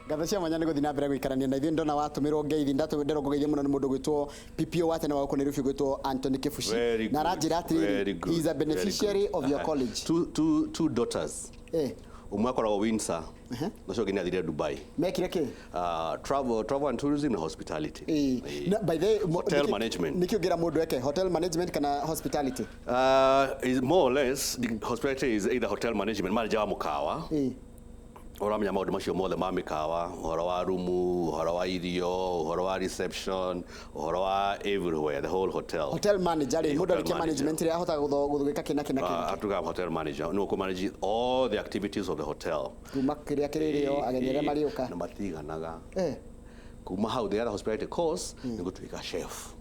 Ngatho cia mwanya nĩ gũthiĩ na mbere gũikarania na ithuĩ. Ndona watũmĩrwo ngeithi, ndatũmĩrwo ngũgeithie mũno nĩ mũndũ gwĩtwo PPO wa tene wa gũkũ Nairobi gwĩtwo Anthony Kibuci. Very Na good, aranjĩra atĩrĩrĩ, very good, he is a very beneficiary good. of your college. Two daughters. Ũmwe akoragwo Windsor, na ũcio ũngĩ nĩ athire Dubai. Mekire kĩ? Travel and tourism na hospitality. Na, by the way, Hotel management. Nĩkĩ ũngĩra mũndũ eke hotel management kana hospitality? Is more or less, the hospitality is either hotel management, manager wa mũkawa. Ũramenya maũndũ macio mothe ma mĩkawa, ũhoro wa rumu, ũhoro wa irio, ũhoro wa reception, ũhoro wa everywhere, the whole hotel. Hotel manager rĩ, Eh, mũndũ hotel arĩkia manager. management rĩ, ahotaga gwĩka kĩ na kĩ na kĩ? Atuga hotel manager nĩ ũkũ manage all the activities of the hotel. Kuma kĩrĩa kĩrĩrĩo, ageni arĩa marĩũka. Na matiganaga. Kuma hau, the other hospitality course nĩ gũtuĩka chef.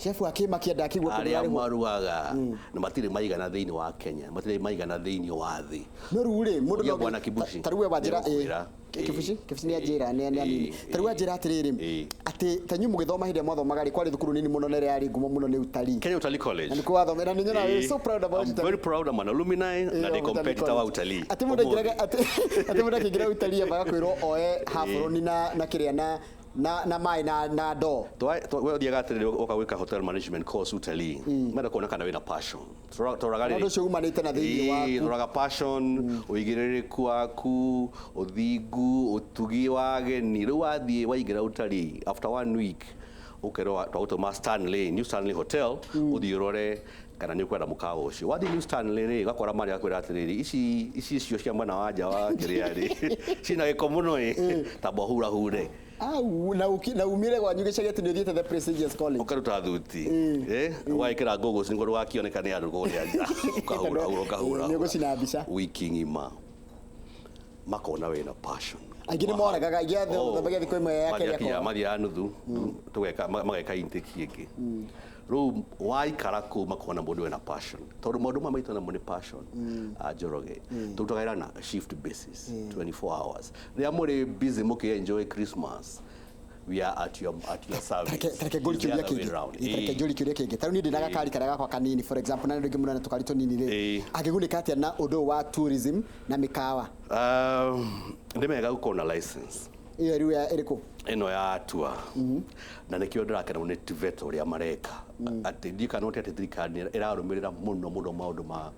Chef wa kĩmakia ndakĩigua kũndũ Arĩa arĩhwo. marugaga na matirĩ maigana thĩinĩ wa Kenya, matirĩ maigana thĩinĩ wa thĩ. No rĩu rĩ, mũndũ Ũria no Bwana Kibuci. ta rĩu we wanjĩra Nĩegũkwĩra. Kibuci, Kibuci nĩ anjĩra nĩ anini. Ta rĩu wanjĩra atĩrĩrĩ, atĩ ta inyuĩ mũgĩthoma hĩndĩ ĩrĩa mwathomaga rĩ, kwarĩ thukuru nini mũno na ĩrĩa yarĩ ngumo mũno nĩ utalii. Kenya Utalii College. Na nĩkuo wathomera, na nĩ nyonaga wĩ so proud about I'm utalii. very proud, I'm an alumni na ndĩ competitor wa utalii. Atĩ mũndũ aingĩraga atĩ mũndũ akĩingĩra utalii ambaga kwĩrwo oe haburoni na kĩrĩa na maĩ na ndoo. We ũthiaga atĩrĩrĩ, ũka gwĩka hotel management course utalii, menda kuona kana wĩna passion. Tũroraga Ũndũ rĩrĩ. ũcio umanĩte na thĩinĩ waku. Tũroraga passion, ũigĩrĩrĩku waku, ũthingu, ũtugi wa ageni. Rĩu wathiĩ waingĩra utalii, after one week ũkerwo twagũtũma Stanley, New Stanley Hotel, ũthiĩ ũrore kana nĩ ũkwenda mũkawa ũcio. Wathiĩ New Stanley rĩ, ũgakora marĩa akwĩra atĩrĩrĩ, ici icio cia mwena wa nja wa kĩrĩa rĩ, cina gĩko mũno ĩ, tamba ũhurahure. Au, na umire gwanyu gĩcagi atĩ nĩ ũthiĩte the prestigious college. Ũkaruta thuti, ũgagĩkĩra goggles nĩguo ndũgakĩoneka nĩ andũ kũrĩa nja, ũkahura hura, ũkahura. Nĩ ũgũcina mbica. Wiki ng'ima makona wĩna passion. Aingĩ nĩ moragaga, aingĩ athomagia thikũ ĩmwe ya kerĩ akora. Mathiaga nuthu, tũgeka mageka intake ĩngĩ. Rĩu waikara kũu makona mũndũ wĩna passion, tondũ maũndũ maya maitũ namo nĩ passion. A Njoroge, tũrutaga wĩra na shift basis, 24 hours. Rĩrĩa mũrĩ busy mũkĩ enjoy Christmas, we are at your service. Tareke ngũri It's the kĩũria other way kĩngĩ. round. Tareke njũri kĩũria kĩngĩ. Ta rĩu niĩ ndĩna gakari karĩa gakwa kanini, for example, na nĩ rĩngĩ mũno na tũkari tũnini rĩ, angĩgunĩka atĩa na ũndũ ũyũ wa tourism na mĩkawa? Nĩ mega gũkorwo na license. Ĩyo rĩu ya ĩrĩkũ? Ĩno ya tour. Na nĩkĩo ndĩrakena mũno nĩ TVET ũrĩa mareka. Atĩ ndiũĩ kana atĩ thirikari nĩ ĩrarũmĩrĩra mũno mũno maũndũ ma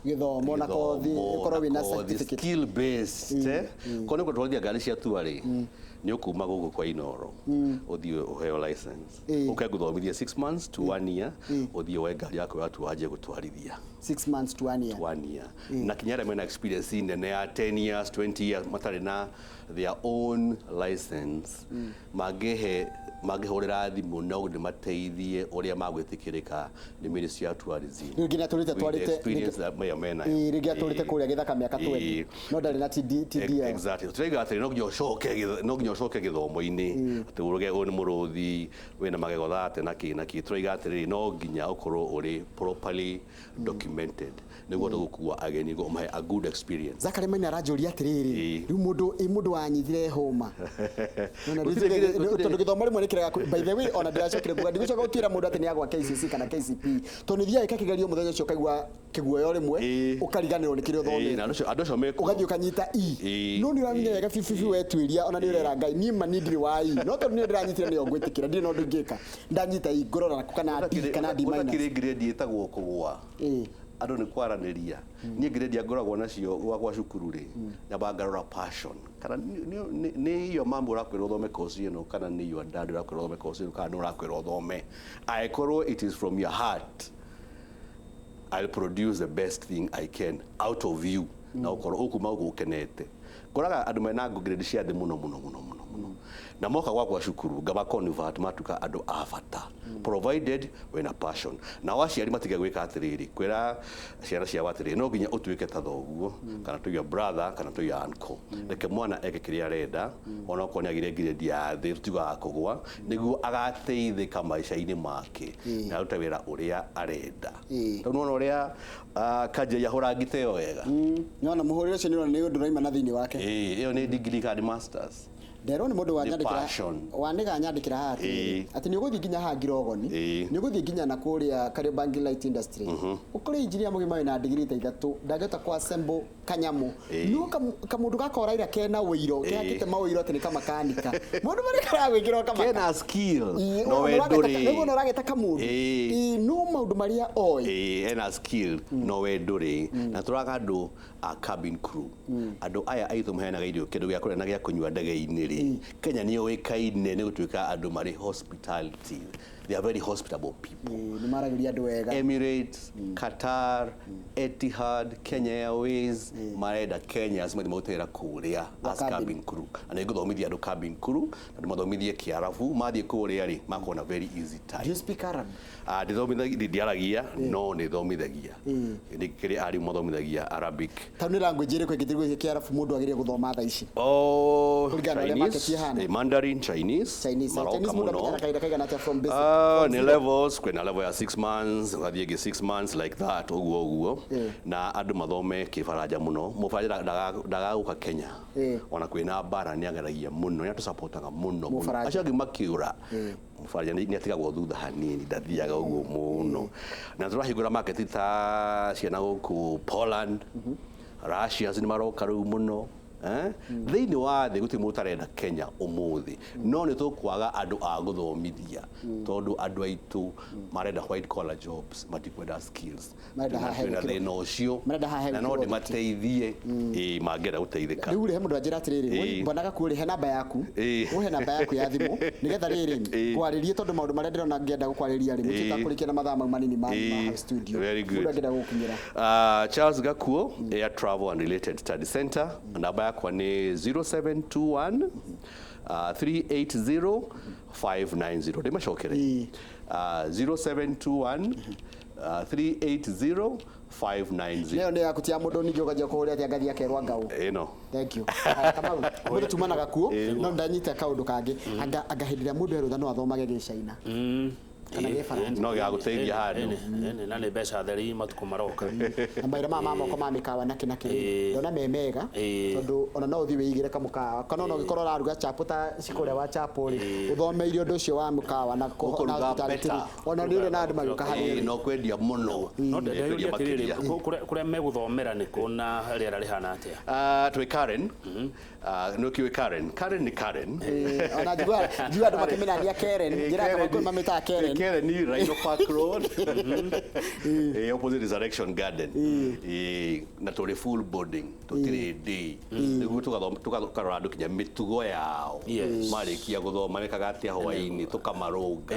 Gĩthomo na kothi, gĩthomo ũkorwo na wĩna kothi, certificate. skill based, eh. Korwo nĩ gũtwarithia ngari cia tour rĩ, nĩ ũkuma gũkũ kwa Inooro, ũthiĩ ũheo license. Ũke ngũthomithie 6 months to 1 year, ũthiĩ woe ngari yaku ya tour wanjie gũtwarithia. 6 months to 1 year. 1 year. Na kinya arĩa mena experience nene ya 10 years, 20 years, matarĩ na their own license, mangĩhũrĩra thimũ no ndĩmateithie ũrĩa magwĩtĩkĩrĩka nĩ Ministry ya Tourism. Rĩu nginya tũrĩte With the twarĩte experience that mayo menayo. Rĩngĩ atũrĩte kũrĩa gĩthaka mĩaka 20, no ndarĩ na TDL. Exactly. Tũraiga atĩrĩ, no nginya ũcoke gĩthomo-inĩ, atĩ uruge ũyũ nĩ mũrũthi wĩna magego thate na kĩ na kĩ. Tũraiga atĩrĩrĩ, no nginya ũkorwo ũrĩ properly documented nĩguo tũgũkua ageni nĩguo ũmahe a good experience. Zachary Maina aranjũria atĩrĩrĩ, rĩu mũndũ wanyitire hũma. Nona tondũ gĩthomo rĩmwe nĩ kĩrega by the way, ona ndĩracokire kuga ndigũcoka gũtuĩra mũndũ atĩ nĩ agwa KCC kana KCP, tondũ nĩ thiaga ĩka kĩgerio mũthenya ũcio ũkaigua kĩguoyo rĩmwe, ũkariganĩrwo nĩ kĩrĩa ũthomete. Na andũ acio mekuo. Ũgathiĩ ũkanyita E. No nĩ ũramenya wega biũ biũ biũ wetuĩria, ona nĩ ũrera Ngai, niĩ ma niĩ ndirĩ wa E. No tondũ nĩyo ndĩranyitire nĩyo ngwĩtĩkĩra, ndirĩ na ũndũ ingĩka. Ndanyita E, ngũrora naku kana D kana D minus. Ũtakĩrĩ grade ĩtagwo kũgũa. Andũ nĩ kwaranĩria. Niĩ grade ngoragwo nacio gwakwa cukuru rĩ, nyambaga ngarora passion. Kana nĩ iyo mamu ũrakwĩra ũthome course ĩno, kana nĩ your dad ũrakwĩra ũthome course ĩno, kana nĩ ũrakwĩra ũthome. Angĩkorwo it is from your heart, I'll produce the best thing I can out of you. Na ũkorwo ũkuma gũkũ ũkenete. Ngoraga andũ mena grade cia thĩ mũno mũno mũno mũno mũno. Na moka gwakwa cukuru ngaba convert matuka andũ a bata. Provided wĩna passion. Nao aciari matige gwĩka atĩrĩrĩ, kwĩra ciana ciao atĩrĩrĩ, no nginya ũtuĩke ta thoguo, kana to your brother, kana to your uncle. Reke mwana eke kĩrĩa arenda, ona okorwo nĩ agĩre grade ya thĩ, tũtiugaga kũgũa, nĩguo agateithĩka maica-inĩ make, na arute wĩra ũrĩa arenda. Tondũ nĩwona ũrĩa Kanja yahũra ngita ĩyo wega. Nĩwona mũhũrĩre ũcio nĩ ũndũ ũraima na thĩinĩ wake. Ĩĩ, ĩyo nĩ degree kana nĩ masters? Nderwo nĩ mũndũ wanyandĩkĩra passion. Wanĩga nyandĩkĩra haha atĩrĩrĩ, atĩ nĩ ũgũthiĩ nginya haha Ngirogoni, nĩ ũgũthiĩ nginya na kũrĩa Kariobangi Light Industry, ũkore engineer mũgima wĩna ndigiri ta ithatũ ndangĩhota kũ assemble kanyamũ, no kamũndũ gakoraira kena ũiro, kehakĩte maũiro atĩ nĩ kamakanika, mũndũ marĩa karagwĩkĩra o kamaka Kena skill no we ndũrĩ. Nĩguo ũragĩta kamũndũ. Ĩĩ, no maũndũ marĩa oĩ. Ĩĩ, ena skill no we ndũrĩ. Na tũraga andũ a cabin crew, andũ aya aitũ maheanaga irio, kĩndũ gĩa kũrĩa na gĩa kũnyua ndege-inĩ rĩ. Kenya nĩ yũĩkaine nĩ gũtuĩka andũ marĩ hospitality, they are very hospitable people. Ĩĩ, nĩ maragĩria andũ wega. Emirates, Qatar, Etihad, Kenya Airways marenda Kenyans mathiĩ marute wĩra kũrĩa as cabin. Cabin crew. Na nĩ ngũthomithia andũ cabin crew na ndĩmathomithie Kĩarabu, mathiĩ kũrĩa rĩ makona very easy Do time. you speak Arab? Ah, ndithomithagia, ndiaragia, no nĩ thomithagia, nĩ kĩrĩ arimũ mathomithagia Arabic. Tondũ nĩ language ĩrĩkũ ĩngĩthirwo Kĩarabu mũndũ agĩrĩire gũthoma thaa ici? Oh, Kũringana na ũrĩa market Chinese, ĩhana. Mandarin Chinese, Chinese. maroka Chinese mũndũ mũno. amenyaga kahinda kaigana atĩa from basic? Ah, From nĩ zero? levels, kwĩna level ya 6 months, ũgathiĩ ĩngĩ 6 months like that, ũguo ũguo. Na andũ mathome kĩbaranja mũno, mũbaranja ndagagũka Kenya. Ona kwĩna mbara nĩ ageragia mũno, nĩ atũcapotaga mũno mũno. Mũbaranja. Acio angĩ makĩũra, mũbaranja nĩ atigagwo thutha hanini, ndathiaga ũguo mũno. Na tũrahingũra market ta ciana gũkũ Poland, Russians nĩ maroka rĩu mũno. Eh? Thĩinĩ wa thĩ gũtirĩ mũndũ ũtarenda Kenya ũmũthĩ, no nĩ tũkwaga andũ a gũthomithia tondũ andũ aitũ marenda white collar jobs, matikwenda skills. Marenda haha Twĩna hegũkĩrwo- thĩna ũcio marenda haha na no hegũkĩrwo. ndĩmateithie, ĩĩ, mangĩenda gũteithĩka. Rĩu rĩ, he mũndũ anjĩra atĩrĩrĩ, mbonaga kuo rĩ, he namba yaku, ũhe namba yaku ya thimũ nĩgetha rĩrĩ ngwarĩrie, tondũ maũndũ marĩa ndĩrona ngĩenda gũkwarĩria rĩ, mũtũtakũrĩkia na mathaa mau manini ma hau studio. Very good. Mũndũ angĩenda gũgũkinyĩra? Charles Gakuo, Air Travel and Related Study Center. Namba yakwa nĩ 0721 380 590. Ndĩmacokere. 0721 380 590. Nayo nĩ yaku, ti ya mũndũ ningĩ ũkanjia kũhũrĩa atĩ angathiĩ akerwo ngaũ. Ĩno. Thank you. Haya, Kamau, mũndũ tumanaga kuo, no ndanyita kaũndũ kangĩ, anga hĩndĩ ĩrĩa mũndũ erũtha no athomage Gĩcaina kana Gĩbaranja? No gĩgagũteithia handũ. Ĩni, na nĩ mbeca theri matukũ maroka. Na mawĩra maya ma moko ma mĩkawa nakĩ nakĩ, ndona me mega, tondũ ona no ũthiĩ wĩigĩre kamũkawa, kana ona ũngĩkorwo ũraruga chapo ta cikũrĩa wa chapo rĩ, ũthomeire ũndũ ũcio wa mũkawa na Ũkũruga na hospitality rĩ, better. ona nĩ ũrĩ na andũ magĩũka harĩ Ĩĩ, no kwendia mũno. No Ĩĩ, kwendia ndĩrauria atĩrĩrĩ, makĩria. kũrĩa megũthomera nĩ kũ na rĩera rĩhana atĩa? Twĩ Karen. Nĩ ũkĩũĩ Karen? Karen nĩ Karen. Ĩĩ, ona njigua andũ makĩmĩnania Karen, njĩraga Karen kamau mamĩtaga Karen. Karen ni Rhino Park Road. Opposite Resurrection Garden. Na tũrĩ full boarding, tũtirĩ day. Nĩguo tũkarora andũ kinya mĩtugo yao. Marĩkia gũthoma mekaga atĩa hwaĩ-inĩ, tũkamarũnga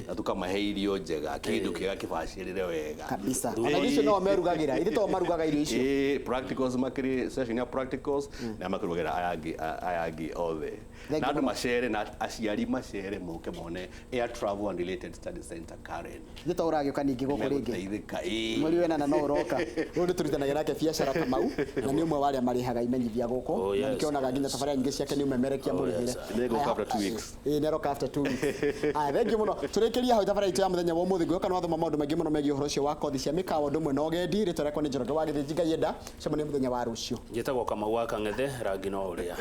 na tũkamahe irio njega, kĩndũ kĩega kĩbacĩrĩre wega. Kabisa, ona irio icio no merugagĩra, ithe to marugaga irio icio. Ĩĩ, practicals makĩrĩ session ya practicals na makĩrugĩra aya angĩ othe. Thank Na you andũ mũno. macere na aciari macere moke mone Air Travel and Related Study Center Karen. Ithe to ũragĩũka ningĩ gũkũ rĩngĩ. Megũteithĩka, ĩĩ. Mweri wena no ũroka ũyũ nĩ tũrutanagia nake biacara Kamau, na nĩ ũmwe wa arĩa marĩhaga imenyithia gũkũ, Oh, na yes, nĩkĩonaga nginya tabarĩra nyingĩ ciake nĩ ũmemerekia mũrĩhĩre. Yes. Nĩngũka after 2 weeks. Ĩĩ, nĩ aroka after 2 weeks. Aya, thank you mũno. Tũrĩkĩria hau tabarĩra itũ ya mũthenya wa ũmũthĩ. Ngwĩhoka nĩ wathoma maũndũ maingĩ mũno megiĩ ũhoro ũcio wa kothi cia mĩkawa ũndũ ũmwe na ũgendi. Rĩtwa rĩakwa nĩ Njoroge wa Gĩthĩnji Ngai enda cemania mũthenya wa rũciũ. Njĩtagwo Kamau wa Kang'ethe, rangi no ũrĩa.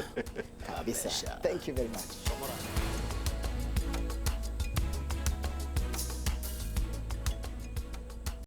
Kabisa, thank you very much.